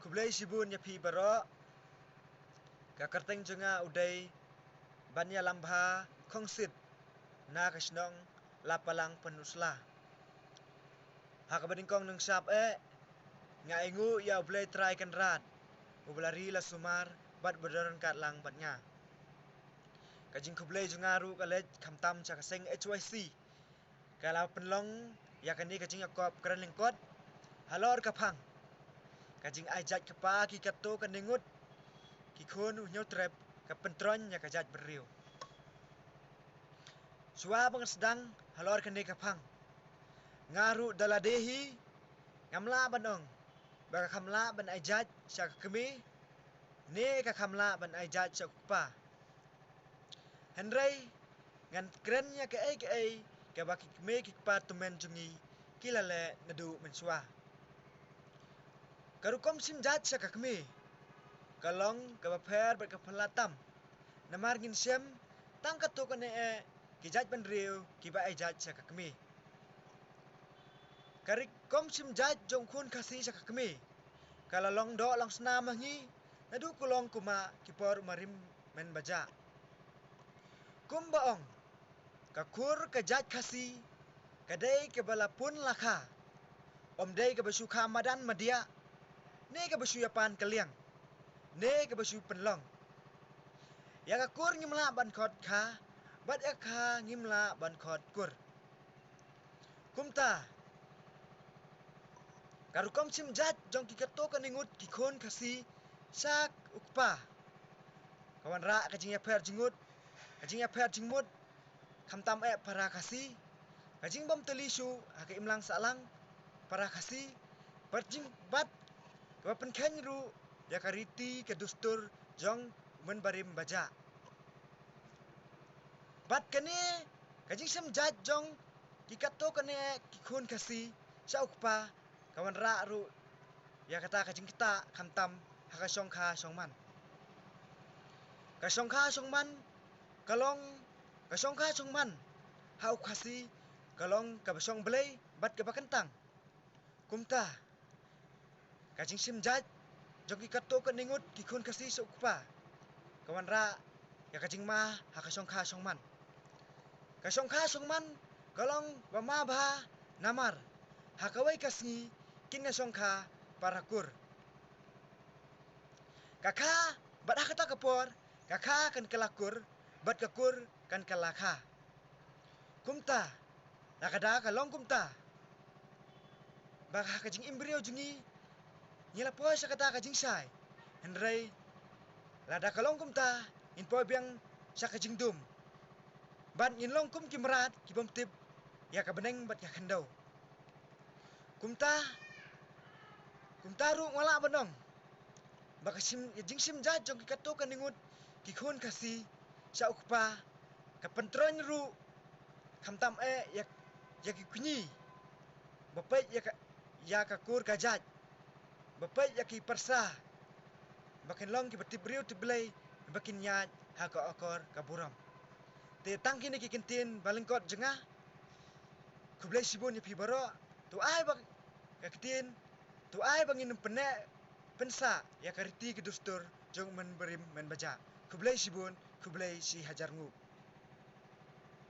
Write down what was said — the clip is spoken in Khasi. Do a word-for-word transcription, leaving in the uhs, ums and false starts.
Khublei shibun ïa phi baroh. Ka kyrteng jong nga u dei Banialambha Khongsit na ka shnong Lapalang Pynusla. Ha kaba nyngkong nyngshap eh nga ainguh ïa U Blei Trai Kynrad uba la ri la sumar bad ba don ryngkat lang bad nga. Ka jingkhublei jong nga ruh ka leit khamtam sha ka seng H Y C ka la pynlong ïa kane ka jingïakop kren lyngkot halor ka phang ka jingai jait kpa ki katto katne ngut ki khun u Hynñiewtrep ka pyntroiñ ïa ka jaitbynriew. Shuwa ba ngan sdang halor kane ka phang, nga ruh da lade hi ngam lah ban ong ba ka kham lah ban ai jait sha ka kmie ne ka kham lah ban ai jait sha u kpa. Hynrei ngan kren ïa kaei kaei kaba ki kmie ki kpa tymmen jong ngi ki la leh naduh mynshuwa. Ka rukom shim jait sha ka kmie ka long kaba pher bad ka phylla tam, namar ngin shem tang katto katne eh ki jaitbynriew kiba ai jait sha ka kmie. Ka rukom shim jait jong u khun Khasi sha ka kmie ka la long doh long snam ma ngi naduh kulong kumah ki por u marim mynbajah. Kumba ong, ka kur ka jait Khasi ka dei kaba la pun la kha, ym dei kaba shu kha madan madiah ne kaba shu ïapan ka liang ne kaba shu pynlong. Ïa ka kur ngim lah ban khot kha bad ïa ka kha ngim lah ban khot kur. Kumta ka rukom shim jait jong ki katto katne ngut ki khun Khasi sha u kpa ka wanrah ka jingïapher jingmut, ka jingïapher jingmut khamtam eh para Khasi, ka jingbym tylli shuh ha ka imlang sahlang para Khasi, bad jing bad kaba pynkheiñ ruh ïa ka riti ka dustur jong u mynbarim bajah. Bad kane ka jingshim jait jong ki katto katne ki khun Khasi sha u kpa ka wanrah ruh ïa kata ka jingktah khamtam ha ka shongkha shongman. Ka shongkha shongman ka long, ka shongkha shongman ha u Khasi ka long kaba shong blei bad kaba kyntang. Kumta ka jingshim jait jong ki katto katne ngut ki khun Khasi sha u kpa ka wanrah ïa ka jingma ha ka shongkha shongman. Ka shongkha shongman ka long ba ma bha, namar ha kawei ka sngi kin ïa shongkha para kur. Ka kha bad ha kata ka por ka kha kan kylla kur bad ka kur kan kylla kha. Kumta lada ka long kumta ba ha ka jingim briew jong ngi ngi la poi sha kata ka jingshai, hynrei lada ka long kumta ngin poi biang sha ka jingdum bad ngin long kum ki mrad ki bym tip ïa ka bneng bad ïa ka khyndew. Kumta, kumta ruh nga lah ban ong ba ka shim, ka jingshim jait jong ki katto katne ngut ki khun Khasi sha u kpa ka pyntroiñ ruh khamtam eh ïa, ïa ki kñi ba peit ïa ka, ïa ka kur ka jait, ba peit ïa ki pyrsa ba kin long kiba tip briew tip Blei, ba kin ïaid ha ka akor ka burom. Te tang kine ki ktien ba lyngkot jong nga. Khublei shibun ïa phi baroh. To ai ba ka ktien, to ai ba ngin ym pynneh pynsah ïa ka riti ka dustur jong u mynbarim mynbajah. Khublei shibun, khublei shi hajar nguh.